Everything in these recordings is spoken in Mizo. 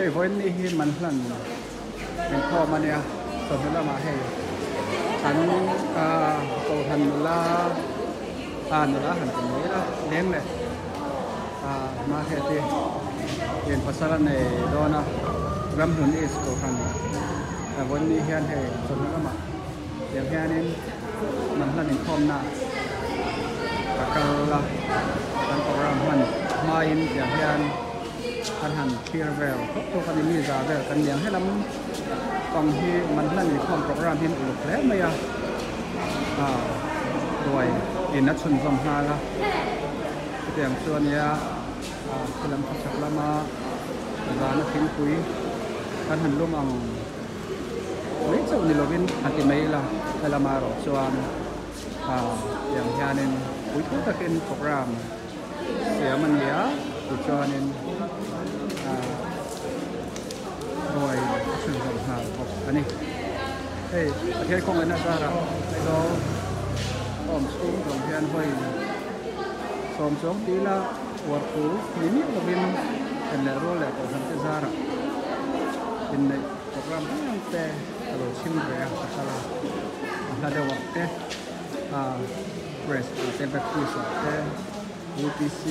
Hei vawiin ni hi man hlan inkhawm a nia chawhnu lamah hei an ah kohhran nula ah nula han ti mai ila leng leh ah mahriati in pasal a nei dawn a Ramhlun East kohhran vawiin ni hian hei chawhnu lamah tiang hianin man hlan inkhawmna a kal a kan program hman hmain tiang hian. An han thlir vel tawk tawk a ni mi za vel kan niang helam pang hi man hlan inkhawm program hian uluk hle mai a ah ruai in a chhunzawm nghal a chutiang chu ania ah helam khawchhak lama zana thingpui kan han lum ang mai chauh ni lovin a ti mai ila helama erawh chuan ah tiang hianin puithu takin program. Siam a ni a tichuanin ah ruai a chhun zawm nghal bawk a ni. Hei Pathian khawngaihna zarah Aizawl awm chhung zawng hian hawi sawm chuang tih ila uar thu ni miah lovin then leh rual leh kohhran te zarah inneih program hrang hrang te ka lo chhim ve a ka kal a a hla deuh ah te ah Press ah te Baptist ah te UPC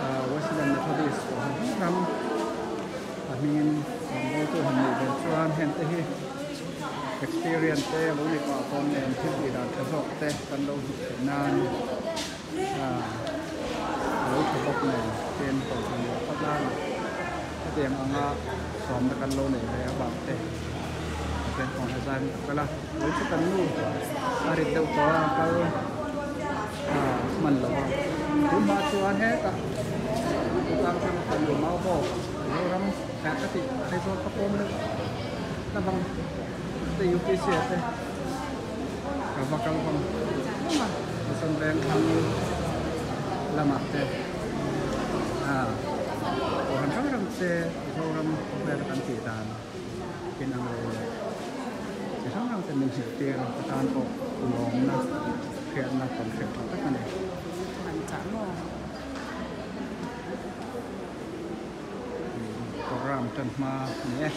ah Wesleyan Methodist pawh han hrang hrang a hmingin rawngbawltu han nih ve chuan heng te hi experience te lo ni pah pawn nen thil tih dan tha zawk te kan lo hmuh theih nan ah a lo tha bawk nen tin kohhran leh khawtlangah hetiang anga sawmna kan lo neih ve avang te Pathian kawng hi zai hmasa kal a. Lo chu kan nu a rit deuh tawh a kal hman lo a tun hma chuan hetah tlang atanga kan lu mau bawk Mizoram eh ka tih Aizawl ka pawm deuh la bang te UPC ah te ka va kal bang a Mission veng thlang lamah te ah kohhran hrang hrang te Mizoram khawvela kan tih dan. In ang lo leh chi hrang hrang te min hmuh tir a ka tan pawh lawmna hriatna kan hriat tha tak a ni. Program tan hma a ni e.